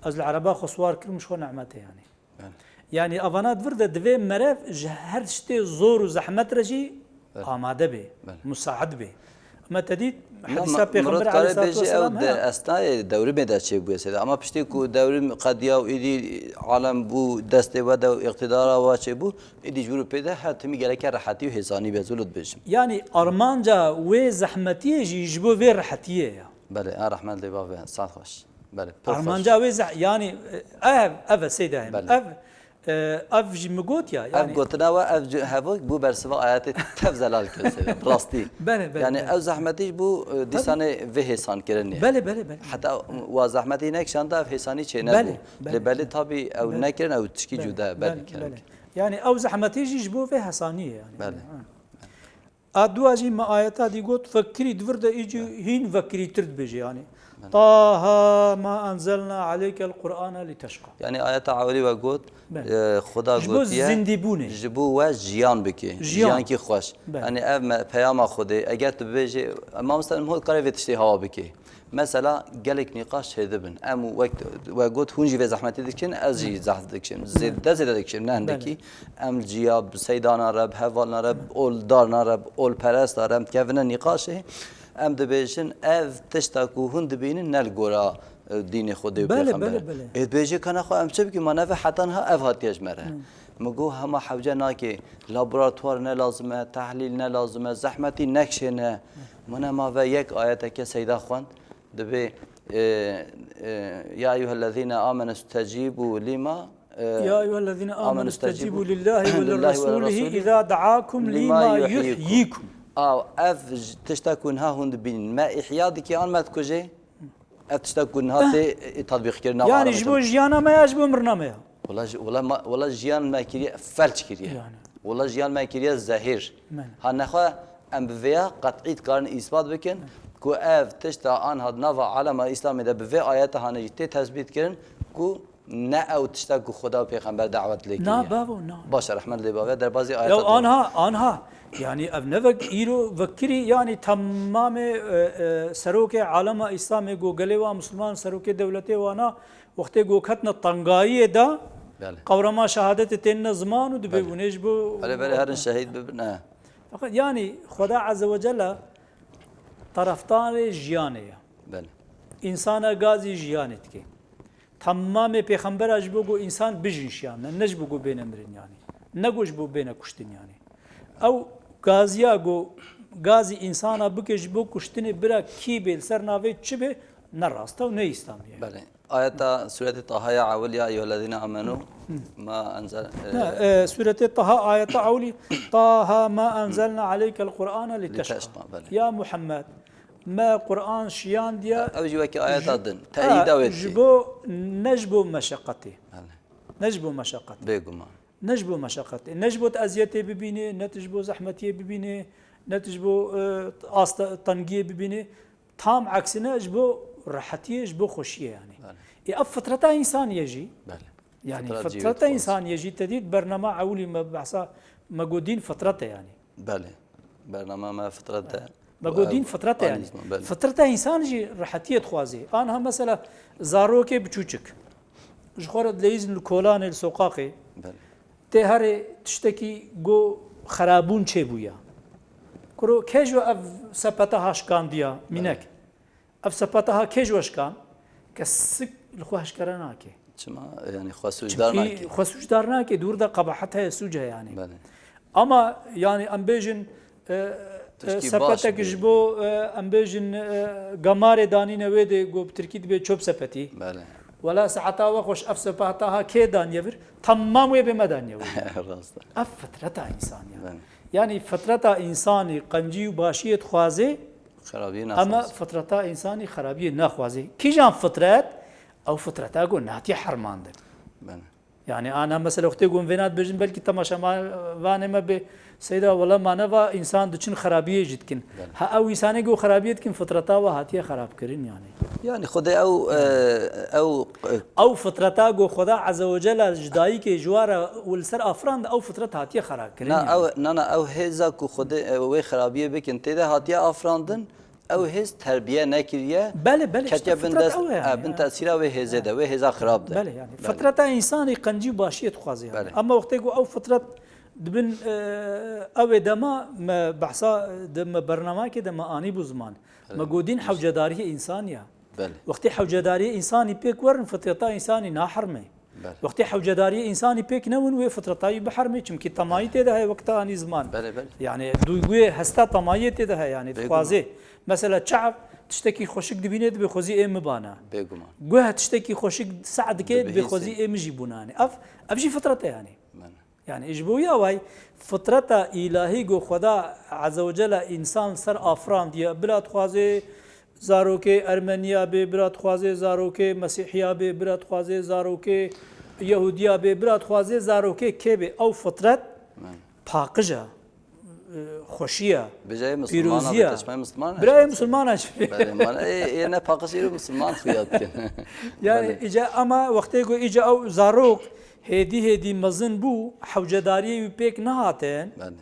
ez li ereba xwe siwar kirim, ji xwe nehmet e yani. Belê. Yani evana di vir de divê merev ji her tiştê zor û zehmet re jî Belê. amade be, Belê. musaid be. Ema te dît, Na, hedîsa me-, Pêxember mirov dikare aleyhissalatu bêje ew vesselam de heye. esnayê dewrimê de çêbûye Seyda. Ama piştî ku dewrim qediya û îdî alem bû destê we de û îqtidara we çêbû, îdî ji wir û pê de her timî gereke rehetî û hêsanî be, ez wilo dibêjim. Yani armanca wê zehmetiyê jî ji bo vê rehetiyê ye. Belê, a rehmet lê bavê, saet xweş. Belê, pir xweş. Armanca wê zeh-, yani, e, ev, ev e Seyda Hemî. Belê. Ev, e, ev jî min got ya, Ev yani gotina we, ev ji-, hevok bû bersiva ayetê tev zelal kir Seyda, bi rastî. Belê, belê, Yani belê. ev zehmetî ji bo, e, Tabii. dîsanê vê hêsan kirinê. Belê, belê, belê. Heta wa zehmetî nekişanda ev hêsanî çê Belê, nebû. belê. Lê belê tabî ew Belê. nekirin, ew tişkî Belê, cuda ye, belê, belê, belê. belê. Yani ew zehmetî jî ji bo vê hesanî ye yani. Belê. Ha. A dua jî me ayeta dî got, vekirî di vir de îcî Belê. hîn vekirîtir dibêje yani. Belê. Taha ma enzelna aleykel Qur'ana li teşqa. Yani ayeta ewilî we got, Belê. e, Xuda Ji bo gotiye, zindîbûnê. ji bo we jiyan bike, Jiyan. jiyankî xweş. Belê. Yani ev me, peyama Xwedê, eger tu bibêjê, mamoste hol kare vê tiştê hawa bike. Mesela gelek nîqaş çêdibin. Em wek we got hûn jî vê zehmetî dikin, ez jî Belê. zehf dikim. Zêde zêde dikim, ne hindekî. Belê. Em ciya bi seydana re, bi hevalna re, bi oldarna re, bi olperesta re em dikevine nîqaşê. Em dibêjin, ev tişta ku hûn dibînin ne li gora, e, dînê Xwedê û Belê, Pêxemberê. belê, belê. Ê dibêje, kana xwe em çi bikin, ma neve heta niha ev hatiye ji me re. Hı. Min got, hema hewce nake, laboratuwar ne lazim e, tehlîl ne lazim e, zehmetî nekişêne. Hı. Min hema ve yek ayeteke Seyda xwend, dibê, e, e, ya eyyuhellezîne amenu stecîbû lîma, e, Ya eyyuhellezîne amenu amenu stecîbû stecîbû lillâhi ve lillâhi ve lirresûlihi lirresûlî îzâ deâkum lîma lîma yuhyîkum. yuhyîkum. Aw, ev j-, tişta ku niha hûn dibînin, me îhya dike an me dikuje? Ev tişta ku niha tê, e, tatbîqkirin nava alema Îslamê. Yani ji bo jiyana me ya, ji bo mirina me ya? Wela ji-, wela ma-, wela jiyan me kiriye felç kiriye. Yani. Wela jiyan me kiriye zehîr. Men. Ha nexwe em bi vêya qet'î dikarin îspat bikin ku ev tişta anha di nava alema Îslamê de bi vê ayeta hanê jî tê tesbît kirin ku ne ew tişta ku Xuda û Pêxember dawet lê kiriye. Na bavo, na. Baş e, rehmet lê bavê, derbazî ayeta Ya anha, anha. Yani ev ne vek îro vekirî, yani temamê, e, e, serokê alema Îslamê ku gelê wa Musulman, serokê dewletê wana, wextê ku ketine tengayiyê de, Belê. qewrema şehadetê tênine ziman û dibê Belê. hûn ê ji bo Belê, belê, herin şehîd bibin, e. Feqet yani Xweda Azze ve Celle taraftarê jiyanê ye. Belê. Însana gazî jiyanê dike. Temamê pêxembera ji bo ku însan bijîn şiyane, ne ji bo ku bêne mirin yani. Ne ku ji bo bêne kuştin yani. Ew gaziya ku gazî însana bike ji bo kuştinê bira kî bê, li ser navê çi bê, ne rast e û ne Îslamî ye. Belê. Ayeta Sûretê Taha ya ewil, ya eyyuhellezîne amenu, ma enzel-, e, Ne, e, Sûretê Taha ayeta ewilî, Taha ma enzelna aleykel Qur'ane li teşqa. Li teşqa, belê. Ya Muhammed, me Qur'an şiyandiye Ew jî wekî ayeta ji-, din. Teyîda ha, wê ji tê. bo, ne ji bo meşeqetê. Belê. Ne ji bo meşeqetê. Bêguman. Ne ji bo meşeqetê. Ne ji bo tu eziyetê bibînê, ne tu ji bo zehmetiyê bibînê, ne tu ji bo, e, asta tengiyê bibînê. Tam aksine ji bo rehetiyê, ji bo xweşiyê yani. Belê. Ê ev fitreta însanî ye jî. Belê. Yani Fitret jî fitreta wê dixwaz. însanî ye jî, te dît bernama ewilî me behsa me got dîn fitret e yani. Belê. Bernama me fitret e. Me got dîn fitret e yani. Belê. Fitreta însan jî rehetiyê dixwazê. Anha mesela zarokê biçûçik. Ji xwe re dileyîzin li kolanê, li soqaqê. Belê. Tê herê tiştekî go xerabûn çêbûya. Kuro kê ji we ev sepeta ha şikandiya? Mînek. Belê. Ev sepeta ha kê ji we şikan? Kesik li xwe eşkere nake. Çima? Yani xwe sûcdar Çimkî nake. xwe sûcdar nake, dûr de qebahet heye, sûc heye yani. Belê. Ama yani em bêjin, e, e, Tişkî baş sepetek bê. ji bo, e, em bêjin, e, gamarê danîne wê dê, go bi tirkî dibê çöp sepetî. Belê. Wela saeta we xweş ev sepeta ha kê daniye vir? Tamam wê bê me daniye vir. Rast e. Ev fitreta însanî ye. Belê. Yani fitreta însanî qencî û başiyê dixwazê, Xerabiyê ama naxwazê. fitreta însanî xerabiyê naxwazê. Kîjan fitret? Ew fitreta ku nehatiye hermandin. Belê. Yani ana mesela wextê ku em vêna dibêjin, belkî temaşevanê me bê, Seyda, wela ma neva însan diçin xerabiyê jî dikin. Belê. Ha ew însanê ku xerabiyê dikin, fitreta we hatiye xerabkirin yani. Yani Xwedê ew, e, ew, e, Ew fitreta ku Xweda Azze ve Celle ji dayikê ji wa re û li ser afirand, ew fitret hatiye xerabkirin Na, yani. ew, na, na, ew hêza ku Xwedê, e, wê xerabiyê bikin, tê de hatiye afirandin, ew hêz terbiye nekiriye, Belê, belê, ketiye işte bin fitret dest, ew e yani, e, bin ya. tesîra wê hêzê de, wê hêza xirab de. Belê yani. Belê. Fitreta însanî qencî û başiyê dixwaze yani. Belê. Ama wextê ku ew fitret dibin, e, ew ê dema me behsa de me bernameyekê de me anîbû ziman. Me Belê. got dîn hewcedariyê însanî ya. Belê. Wextê hewcedariyê însanî pêk werin, fitreta însanî nahermê. Belê. Wextê hewcedariyê însanî pêk newin, wê fitreta wî bihermê, çimkî temayî tê de heye, wek te anî ziman. Belê, belê. Yani duyguyê hesta temayiyê tê de heye, yani Bêguman. dixwazê. Mesela çav tiştekî xweşik dibînê, dibê xwezî ê min bana. Bêguman. Guh tiştekî xweşik seh dike, Dibihîsê. dibê xwezî ê min jî bûna yani. Ev, ev jî fitret e yani. Belê. Yani ji bo ya way fitreta îlahî ku Xweda Azze ve Celle însan ser afirandiye, bila dixwaze zarokê Ermeniya bê, bila dixwaze zarokê Mesîhiya bê, bila dixwaze zarokê Yehudiya bê, bila dixwaze zarokê kê bê. Ew fitret Belê. paqij e, e, xweşî ye, Bêje ê Misilmana pîrozî bê, ye. te çima Misilman e? Birayê Misilmana jî bê. Belê, mane, ê, ê ne paqij îro Misilman xuya dikin. Yani Belê. îca ama wextê ku îca ew zarok hêdî hêdî mezin bû, hewcedariyê wî pêk nehatin. Belê.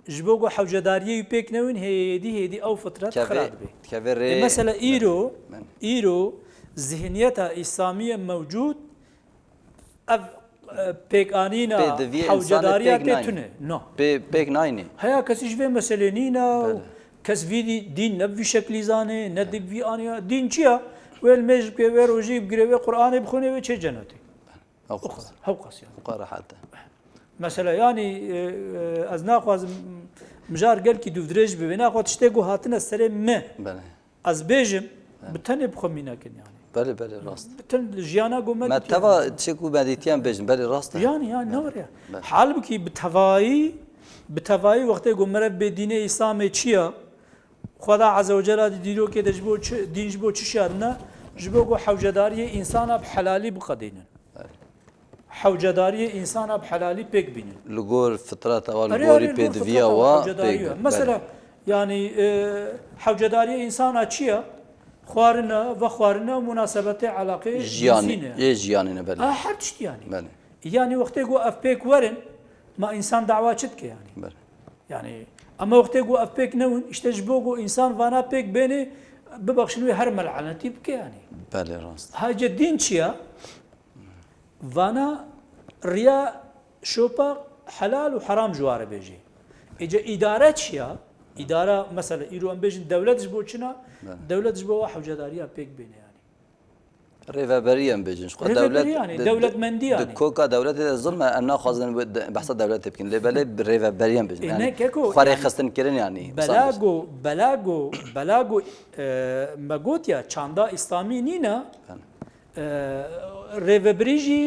Ji bo ku hewcedariyê wî pêk newin, hêdî hêdî ew fitret Kevê, xira dibê. kevê rê E, mesela Belê. îro, Belê. îro zihniyeta îslamî ye mewcûd, ev, e, pêkanîna Pê di vî însanê hewcedariya pêk tê nayne. tune. No. Pê, pêk nayne. Heya kesî ji vê meselê nîne û Belê. kes vî dî-, dîn ne bi vî şeklî zanê, ne di vî aniya. Dîn çi ye? Wê limêj bike, wê rojî bigire, wê Qur'anê bixwîne, wê çê cenetê. Ew O qas. kadar. Hewqas yani. O kadar rehat e. Mesela yani, e, e, ez naxwazim mijar gelkî dûvdirêj bibe. Naxwe tiştê ku hatine serê me. Belê. Ez bêjim, Belê. bi tenê bi xwe mînekin yani. Belê, belê, rast. Bi ten jiyana ku me Me dîtiye. teva tiştê ku me dîtiyan bêjin, belê, rast e. Yani, yani, Belê. ne var ya? Belê. Halbukî bi tevayî, bi tevayî wextê ku meriv bê dînê Îslamê çi ya? Xweda Azze ve Celle di dîrokê de ji bo çi, dîn ji bo çi şiyandine? ji bo ku hewcedariyê însana bi helalî biqedînin. Hewcedariyê însana bi helalî pêk bînin. Li gor fitreta wan, li Erê, gorî erê, li gor pêdiviya fitreta wa hewcedarî pêk we. bin. Mesela, yanî, e, hewcedariyê însana çi ye? Xwarine, vexwarine û munasebetê, eleqê Jiyanê, cinsî ne. ê jiyanê ne, belê. Ha, her tişt yanî. Belê. Yanî wextê ku ev pêk werin, ma însan dawa çi dike yanî? Belê. Yanî, ama wextê ku ev pêk newin, işte ji bo ku însan vana pêk bênê, bibexşin wê her mel'enetî bike yanî. Belê, rast. Hece dîn çi ya? Vana riya şopa helal û heram ji ware bêjê. Êce îdare çi ya? Îdara, mesela, îro em bêjin dewlet ji bo çi ne? Belê. Dewlet ji bo wa hewcedariya pêk bêne yanî. Rêveberî em bêjin. Ji xwe Rêveberî dewlet yanî, di- dewletmendî di- yanî. Di koka dewletê de zilm e, em naxwazin wê de- behsa dewletê bikin. Lê belê bi rêveberî em bêjin. Ê, Yanî ne keko, xwe yanî rêxistin kirin yanî. Belago, belago, belago, e, me got ya çanda îslamî nîne, e, rêvebirî jî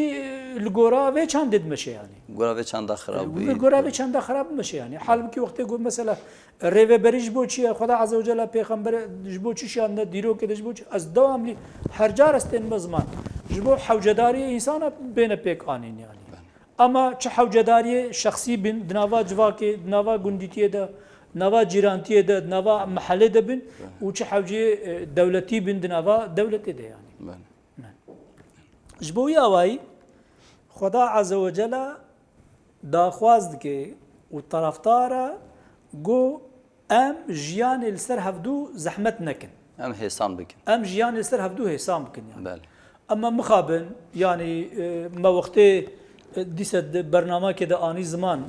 li gora vê çandê dimeşe yanî. Gora vê çanda xirab bû. Li gora vê çanda xirab dimeşe yanî. Halbukî wextê ku mesela rêveberî ji bo çi ye? Xweda Azze ve Celle pêxember ji bo çi şiyandine dîrokê de ji bo çi? Ez dewamlî her car ez tênime ziman. Ji bo hewcedariyê însana bêne pêk anîn yanî. Ama çi hewcedariyê şexsî bin, di nava civakê, di nava gundîtiyê de, di nava cîrantiyê de, di nava mehelê de bin û çi hewceyê, e, dewletî bin, di nava dewletê de yanî. Belê. Ji bo wî awayî Xweda Azze ve Celle daxwaz dike û taraftar e ku em jiyanê li ser hevdû zehmet nekin. Em hêsan bikin. Em jiyanê li ser hevdû hêsan bikin yanî. Belê. Em me mixabin, yanî, e, me wextê, e, dîse di bernamekê de anî ziman,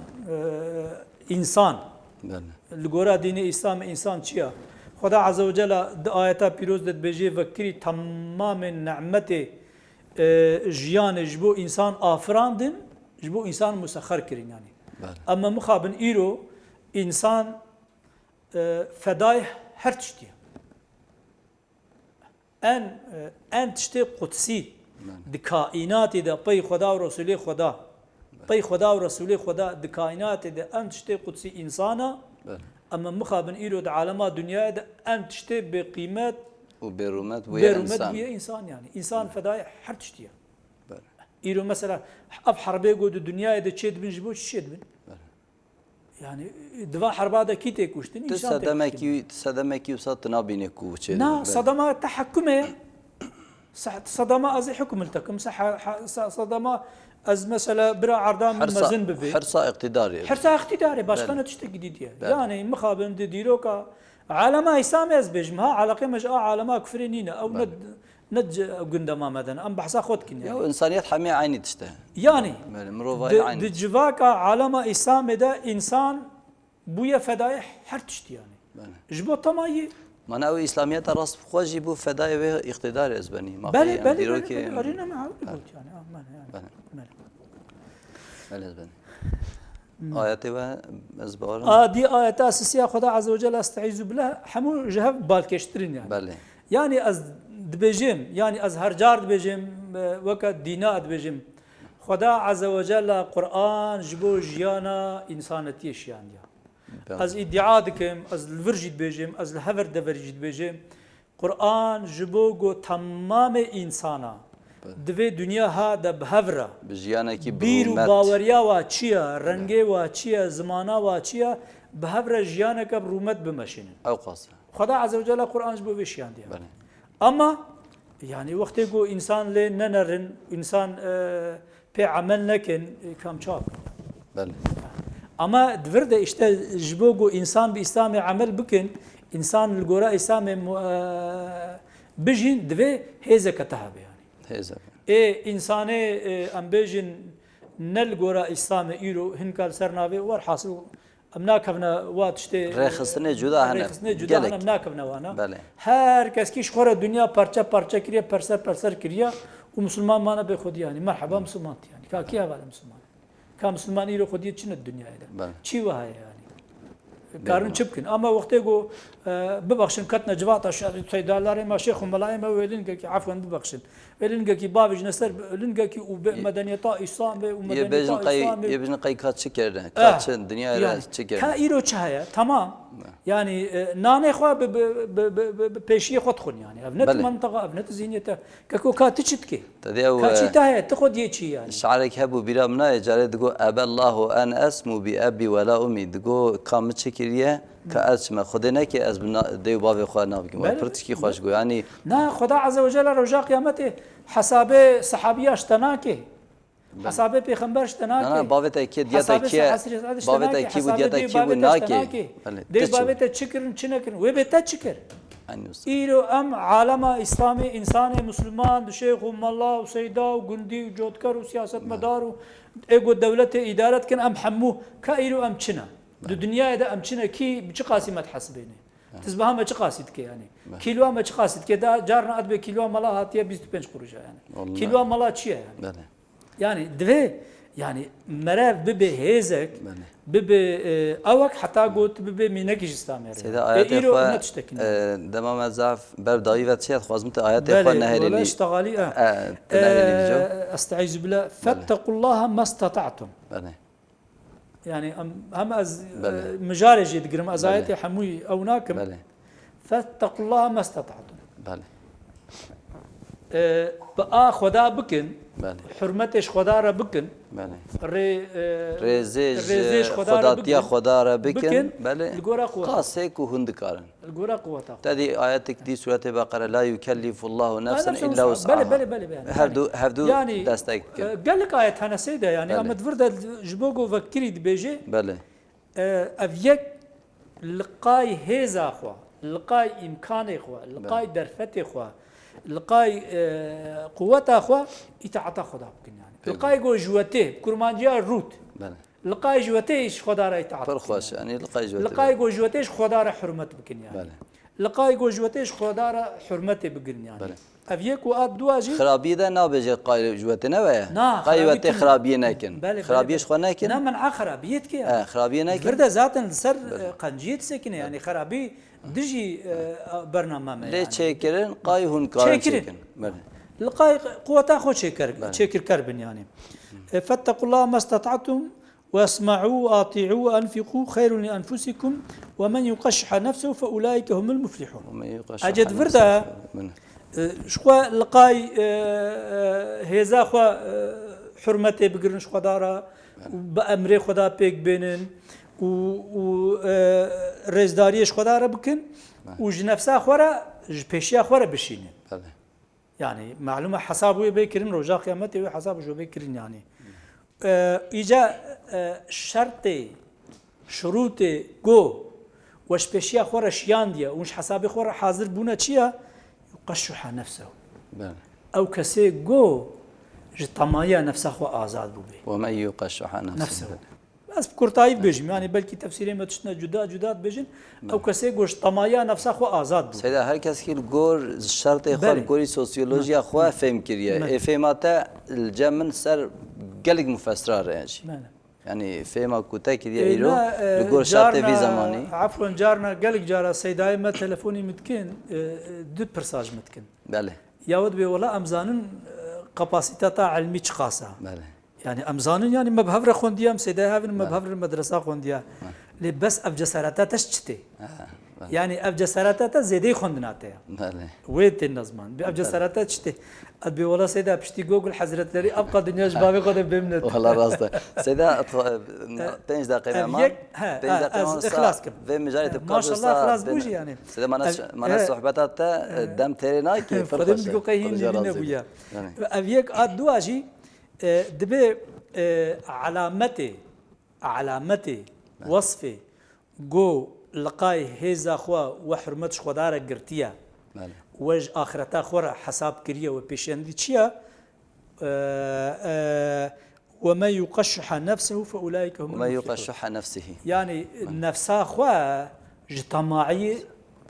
e, însan. Belê. Li gora dînê Îslamê însan çi ye? Xweda Azze ve Celle di ayeta pîroz de dibêje, vekirî temamên nimetê, e, jiyanê ji bo însan afirandin, ji bo însan musexer kirin yanî. Belê. Em me mixabin îro însan, e, fedayê her tiştî ye. En, e, en tiştê qudsî di kaînatê de pey Xweda û Resûlê Xweda, pey Xweda û Resûlê Xweda di kaînatê de en tiştê qudsî însan e. Belê. Em me mixabin îro di alema dinyayê de en tiştê bêqîmet, Û bêrûmet bûye bêrûmet însan. Bûye însan yanî. Însan fedayê her tiştî ye. Belê. Îro mesela ev herbê ku di dinyayê de çêdibin ji bo çi çêdibin? Belê. Yanî di va herba de kî tê kuştin? Tu Însan tê kuştin. Sedemekî, tu sedemekî wisa tu nabîne ku çêdibin. Na, Belê. sedema tehekkumê. Se-, sedema ez ê hukm li tekim. Se-, ha-, ha-, se-, sedema ez mesela bira erda min Hersa, mezin bibê. hersa iqtidarê. Hersa iqtidarê, başka Belê. ne tiştekî dîtiye. Belê. Yanî mixabin di dîroka alema Îslamê ez bêjim, ha, eleqê me ji a alema kufrê nîne. Ew ne, Belê. ne c-, gundema me de ne. Em behsa xwe dikin Ya yanî. Însaniyet hemî eynî tişt e. Yanî Belê, mirovahî di, eynî di tişt. Civaka alema Îslamê de însan bûye fedayê her tiştî yanî. Belê. Ji bo temayî. Mana ew Îslamiyeta rast bi xwe jî bû fedayê wê îqtidarê ez benî. Ma Belê, xeyr, belê, dîrokê- belê, belê, erê ne me ew got yanî. Ah, belê, yanî. Belê. Belê. Belê ez benî. Ayetê we ez bawerim. A di ayeta sisiya Xweda Azze ve Celle, estaizu billah, hemû ji hev balkêştirin yanî. Belê. Yanî ez dibêjim, yanî ez her car dibêjim, e, weke dîna dibêjim. Xweda Azze ve Celle Quran ji bo jiyana însanetiyê şiyandiya. Belê. Ez îdia dikim, ez li vir jî dibêjim, ez li hever deverî jî dibêjim. Quran ji bo ku temamê însana di vê dinya ha de bi hev re Bi jiyanekî bi bîr û rûmet. Baweriya wa çi ye, rengê wa çi ye, zimana wa çi ye, bi hev re jiyaneke bi rûmet bimeşînin. Ew qas e. Xweda Azze ve Celle Quran ji bo vê şiyandiye. Belê. Ama yanî wextê ku însan lê nenerin, însan, e, pê emel nekin, e, kam çap. Belê. Ama di vir de işte ji bo ku însan bi Îslamê emel bikin, însan li gora Îslamê mu-, e, bijîn, divê hêzeke te hebe yanî. Hêz e. Ê însanê, e, em bêjin ne li gora Îslamê îro hinka li ser navê werhasil em nakevne wa tiştê, Rêxistinê cuda hene. Rêxistinê cuda hene, Gelek. Em nakevne wana. Belê. Her kes kî ji xwe re dinya parçe parçe kiriye, perser perser kiriye û misilman mane bê xwedî yanî. Merheba misilman tî yanî. Ka kî hevalê misilman? Ka misilman îro xwediyê çi ne di dinyayê de? Belê. Çi wiha ye yanî? Karin çi bikin? Ama wextê ku, e, bibexşin ketine civata şerî, seydalarê me, şêx û melayê me wê lingekî, efwen bibexşin. Wê lingekî bavêjine ser lingekî û bê medeniyeta Îslamê û medeniyeta Îslamê. Yê bêjin qey ka çi kirine? Ka çi dinyayê re çi kirine? Ka îro çi heye? Tamam. Yani, e, nanê xwe bi, bi, bi, bi, bi, bi pêşiyê xwe dixwin yani. Ev ne tu mentiqa, ev ne tu zihniyete. Keko ka tu çi dikê? Te dê ew, Ka çî e, te heye, tu xwe diyê çi yani? Şiarek hebû bîra min nayê, carê digo, "Ebellahu en esmu bi ebî wela umî." Digo, "Ka min çi kiriye, ka ez çime. Xwedê neke ez bi na-, dê û bavê xwe nabikim." Belê. Pir tişkî xweş got. Yani Na, Xweda Azze ve Celle roja qiyametê hesabê sehabiya ji te nake. Belê. Hesabê pêxember ji te nake. Na, na, bavê te kê, diya te kê, bavê te kê bû, diya te kê bû, nake. Belê. Dê bavê te çi kirin, çi nekirin. Wê bê te çi kir? Îro em alema Îslamê, însanê Musliman, bi şêx û mela û seyda û gundî û cotker û siyasetmedar û ê ku dewletê îdare dikin, em hemû ka îro em çi ne? Di dinyayê de em çi ne? Kî bi çi qasî me dihesibêne? Tizbiha me çi qasî dike yani? Kîloa me çi qasî dike? Da carna ez dibê kîloa mela hatiye bîst û pênc quruşa yani. Kîloa mela çi ye yani? Belê. Yani divê, yani merev bibe hêzek, bibe, e, ewek heta got bibe mînekî ji Îslamê re. Seyda, ayetê xwe, e, dema me zaf ber dawî ve çiye, dixwazim te ayetê xwe neherînî. Belê, wala iştexalî, e. E, te neherînî jo. E, estaizu billah. Belê. Fettequllaha mestata'tum. Belê. Yani em, hem ez, e, mijarê jê digirim, ez ayetê hemûyî ew nakim. Belê. Fettequllaha mestata'tum. Belê. E, bi a Xweda bikin, hurmetê ji Xweda re bikin. Belê. Rê, e, rêzê ji xwedatiya Xweda re bikin. Belê. Li gora quweta. Qasê ku hûn dikarin. Li gora quweta xwe. Te dî ayetek dî Sûretê Beqere, "La yukellifullahu nefsen illa wus'aha." Belê, belê, belê, belê. Her du, hevdu destek dikin. Yani, e, gelek ayet hene seyda yani, ama di vir de ji bo ku vekirî dibêje, belê, e, ev yek li qay hêza xwe, li qay îmkanê xwe, li qay derfetê xwe, li qay, e, quweta xwe îtaeta Xweda bikin yani. Li qay go ji wetê, kurmanciya rût. Belê. Li qay ji wetê ji Xweda re îtaat bikin. Pir xweş, yani li qay ji wetê. Li qay go ji wetê ji Xweda re hurmet bikin yani. Belê. Li qay go ji wetê ji Xweda re hurmetê bigirin yani. Belê. Ev yek û a dua jî. Xirabiyê de nabêje qay ji wetê ne weye. Na, qay wetê xirabiyê nekin. Belê, belê. Xirabiyê ji xwe nekin. Na, men'a xirabiyê dike yani. E, xirabiyê nekin. Vir de zaten li ser, e, qenciyê disekine yani. Xirabî dijî, e, bername me yani. Lê çêkirin, qay hûn karin çêkin. Belê. Li qay quweta xwe çêkir, çêkirker bin yani. E, fettequllaha mestata'tum. Wesma'û, ati'û, enfiqû, xeyrun li enfusikum, we men yuqe şuha nefsehu fe ulaike humul muflihûn. Ece di vir de, e, ji xwe li qay, e, e, hêza xwe, e, hurmetê bigirin ji Xweda re, û bi emrê Xweda pêk bênin, û, û, e, rêzdariyê ji Xweda re bikin, û ji nefsa xwe re, ji pêşiya xwe re bişînin. Belê. Yani, malûm e hesab wê bê kirin, roja qiyametê wê hesab ji wê bê kirin, yani. E, îca, e, şertê, şurûtê go we ji pêşiya xwe re şiyandiye û ji hesabê xwe re hazir bûne çi ye? Yuqe şuha nefsehu. Belê. Ew kesê go ji temayiya nefsa xwe azad bûbê. Ve men yuqe şuha nefsehu. Nefsehu. Ez bi kurtayî bibêjim, yani belkî tefsîrê me tiştine cuda cuda dibêjin, ew kesê go ji temayiya nefsa xwe azad bû. Seyda, her kes ki li gor şertê xwe, belê, li gorî sosyolojiya xwe fêm kiriye. Belê. Ê fêma te li cem min ser gelek mufesira re jî. Belê. Yani fêma ku te kiriye îro, e, li gor şertê vî zemanî. Efwen, carna gelek cara seydayê me telefonî min dikin, e, e, du pirsa ji min dikin. Belê. Ya we dibê, wela em zanin, e, kapasîta te ilmî çiqas e. Belê. Yani em zanin, yani me bi hev re xwendiye, em sêdayê hev in, me bi hev re medresa xwendiye. Belê. Lê bes ev cesareta te ji çi tê? Ha, belê. Yani ev cesareta te zêdeyî xwendina te ye. Belê. Wê tê ne ziman. Ev cesareta çi tê? Ez bê wela seyda piştî Gogul Hezretlerî ev qas dinya ji bavê xwe de bê min. Wela rast e. Seyda, pênc deqe me man. Pênc deqe me man, ez ixlas kim. Vê mijarê te bikar. Maşallah, ixlas bû jî yani. Seyda, mana, mana sohbeta te, e, dem têrê nake. Xwedê min digo qey hîn jî nebûye. Yanî. Ev yek a dua jî, e, dibê, e, alametê, alametê, wesfê, go li qay hêza xwe we hurmet ji Xweda re girtiye, belê, we ji axireta xwe re hesab kiriye, we pêşendî çi ye? E, e, "Ve men yuqe şuha nefsehu fe ulaike humul muflihun." Ve men yuqe şuha nefsihi. Yani, belê, nefsa xwe ji temayî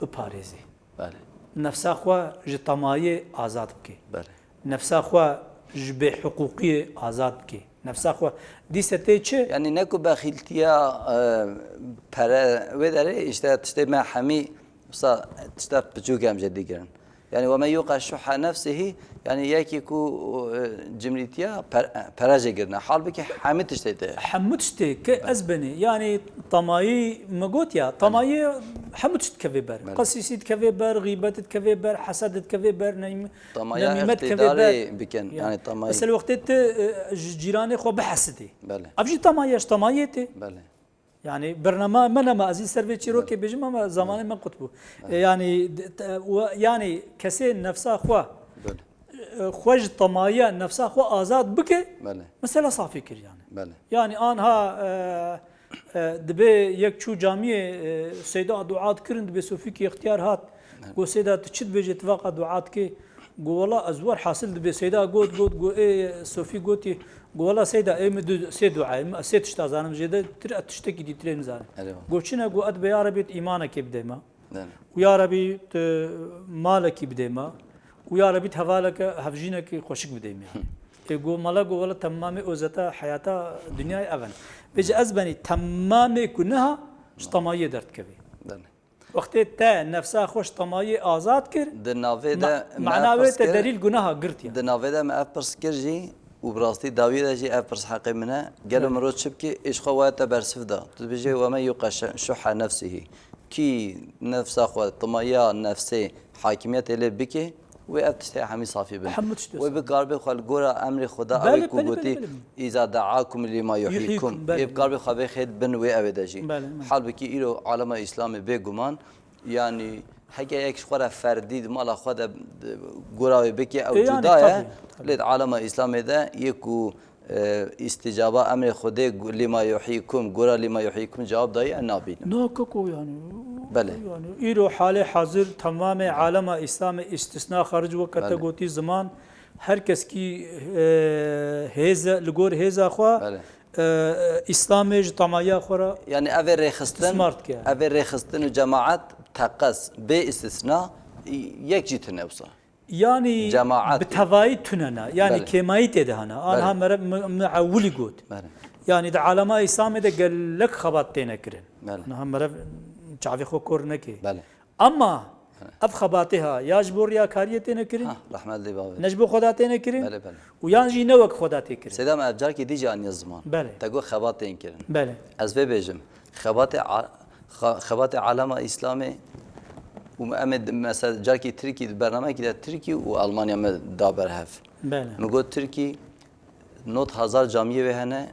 biparêzê. Belê. Nefsa xwe ji temayê azad bike. Belê. Nefsa xwe ji bêhiqûqiyê azad bike. Nefsa xwe dîse tê çi? Yani ne ku bexîltiya e, pere wê derê, işte tiştê me hemî wisa tişta piçûk em jê digirin. Yani we men yuqa şuha nefsihî, yani yekî ku e, cimrîtiya per- pere jê girine. Halbikî hemî tiştê te. Hemû tiştê ki ez benî. Yani tamayî me got ya, tamayî hemû tişt dikeve ber. Qesîsî dikeve ber, xîbet dikeve ber, hesed dikeve ber, nem- Tamaya nemîmet dikeve îqtîdarê ber. Bikin. Yani tamayî. Mesela wextê tu e, ji cîranê xwe bihesidî. Belê. Ev jî tamayî, ev ji tamayê tê. Belê. Yani bernama me nema, ez jî ser vê çîrokê bêjim ama zamanê me qut bû. E, Yani, de- te- we- yani kesê nefsa xwe, Belê. e, xwe ji tamayiya nefsa xwe azad bike, Belê. mesela safî kir yani. Belê. Yani anha e, e, dibê yek çû camiyê e, Seyda dua dikirin, dibê Sofîkî ixtiyar hat. Got Seyda tu çi dibêjê, tu vaqa dua dikê? Got wela ez wer hasil dibê Seyda got got got ê Sofî gotî, got wela Seyda ê min du sê dua, ê min sê tişta zanim jê de tir, ez tiştekî dîtirê nizanim. Erê. Got çi ne? Got ez dibê ya Rebî tu îmanekê bidê me. Belê. Û ya Rebî tu malekî bidê me. Û ya Rebî tu hevaleke hevjînekî xweşik bidê me yani. Ê got mala got wela temamê ozeta heyata dinyayê ev in. Vêce ez benî temamê guneha ji tamayiyê derdikevî. Belê. Wextê te nefsa xwe ji tamayiyê azad kir, Di navê ma- de me mana ev wê pirs te kir- delîl guneha girt ya. Di navê de me ev pirs kir jî û bi rastî dawiyê de jî ev pirs heqê min e. Gelo Belê. Mirov çi bike, êş xwe waya te bersiv da. Tu dibêjê we men yuqa şe- şuha nefsihî. Kî nefsa xwe, timayiya nefsê, hakimiyetê lê bike, wê ev tiştê hemî safî bin. Hemû tiştê Wê bikarbe xwe li gora emrê Xweda, Belê, ew ê ku belê, gotî, belê, belê. "Îza deakum lîma yuhyikum." Yuhyikum, belê, Ê bikarbe xwe bêxêt bin wê ew ê de jî. Belê, belê. Halbikî îro alema Îslamê bêguman, yani heke yek ji xwe re ferdî di mala xwe de, de gora wê bike, ew Ê, yani, cuda ye. tabii, tabii. Lê di alema Îslamê de yê ku e, îstîcaba emrê Xwedê gu- lîma yuhyikum, gora lîma yuhyikum cewab dayî, em nabînin. Na keko yani. Belê. Yani îro halê hazir temamê alema Îslamê îstisna xaric weke te Belê. Gotî ziman, her kes kî e, hêze, li gor hêza xwe Belê. e, Îslamê ji tamayiya xwe re Yani ev ê rêxistin, Smart ki. Ev ê rêxistin û cemaet teqez bê îstisna yek jî tune wisa. Yani Cemaat. Bi tevayî tune ne. Yani Belê. kêmayî tê de hene. Anha Belê. mere mi- miewilî got. Belê. Yani di alema Îslamê de gelek xebat têne kirin. Belê. Anha mere çavê xwe kor neke. Belê. Ama ev xebatê ha ya ji bo riyakariyê têne kirin, Ha, rahmet lê bavê. ne ji bo Xweda têne kirin Belê, belê. û yan jî ne wek Xweda tê kirin. Seyda me ev carkê dî jî aniye ziman. Belê. Te got xebat tên kirin. Belê. Ez vê bêjim. Xebatê a- xa- xebatê alema Îslamê û em ê di- mesela carkî Tirkî di bernamekî de Tirkî û Almanya me da berhev. Belê. Min got Tirkî not hezar camiyê wê hene,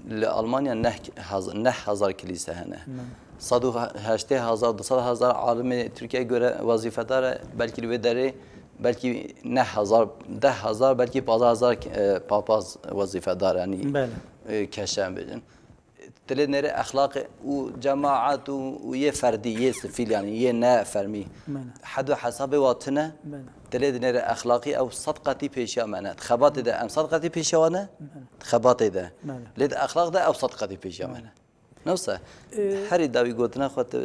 li Almanya neh haz- neh hezar kilîse hene. Sed û heştê hezar, du sed hezar alimê Tirkiye göre wezîfedar e, belkî li wê derê belkî neh hezar, deh hezar, belkî pazdeh hezar e, papaz wezîfedar e, yanî Belê. e, keşe em bêjin. Dilê nêrê exlaqê û cemaat û, û yê ferdî, yê sifîl, yanî yê ne fermî. Belê. Hed û hesabê wa tune. Belê. Dilê di nêrê exlaqî ew sed qetî pêşiya me ne. Xebatê de em sed qetî pêşiya wan e. Xebatê de. Belê. Lê di exlaq de ew sed qetî pêşiya me ne. Ne wisa? Ee, Herî dawî gotina xwe te,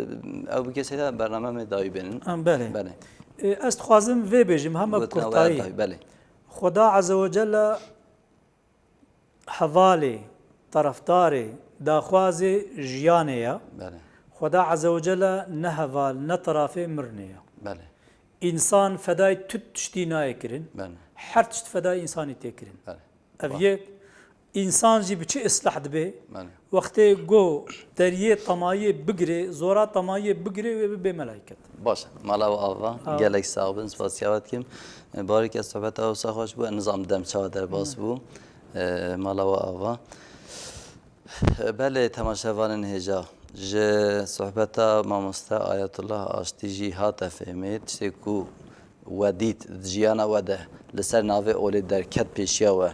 ew bike seyda bername me dawî bênin. Em belê. Belê. Ee, ez dixwazim vê bêjim hema Gotina we kurtayî. dawî, belê. Xweda Azze ve Celle hevalê, terefdarê, daxwazê jiyanê ya. Belê. Xweda Azze ve Celle ne heval, ne terafê mirinê ya. Belê. Însan fedayê tu tiştî nayê kirin. Belê. Her tişt fedayê însanî tê kirin. Belê. Ev yek, însan jî bi çi islah dibe? Belê. Wextê go deriyê temayê bigirê, zora temayê bigirê wê bibe melaiket. Baş, mala we ava, Ava. Gelek sax bin, spasiya we dikim. Barik ez sohbeta wisa xweş bû, nizam dem çawa derbas bû. E, mala we ava. Belê, temaşevanên hêja, ji sohbeta mamoste Ayetullah Aştî jî hate fêmê, tiştê ku we dît di jiyana we de li ser navê olê derket pêşiya we.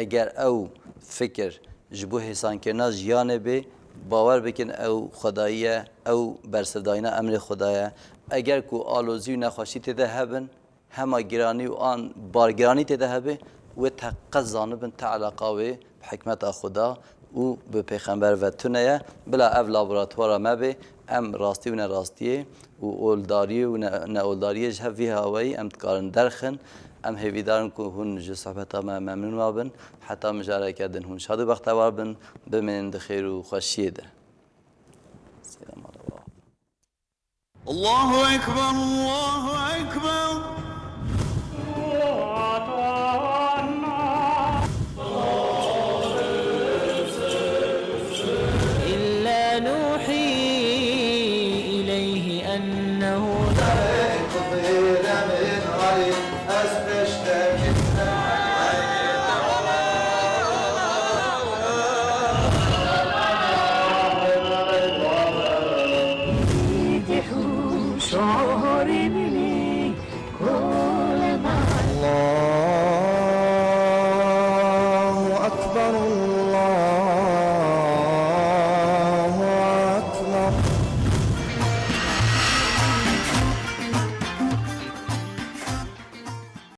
Eger ew fikir ji bo hêsankirina jiyanê bê, bawer bikin ew xwedayî ye, ew bersivdayîna emrê Xweda ye. Eger ku alozî û nexweşî tê de hebin, hema giranî û an bargiranî tê de hebe, wê teqez zanibin te eleqa wê bi hikmeta Xuda û bi pêxember ve tune ye. Bila ev laboratwara me bê, em rastî û nerastiyê û oldariyê û ne, neoldariyê ji hev vî hawayî em dikarin derxin. Em hêvîdar in ku hûn ji sohbeta me memnûn wabin. Heta mijareke din hûn şad û bextewar bin. Bimînin di xêr û xweşiyê de. Selamet. الله أكبر، الله أكبر.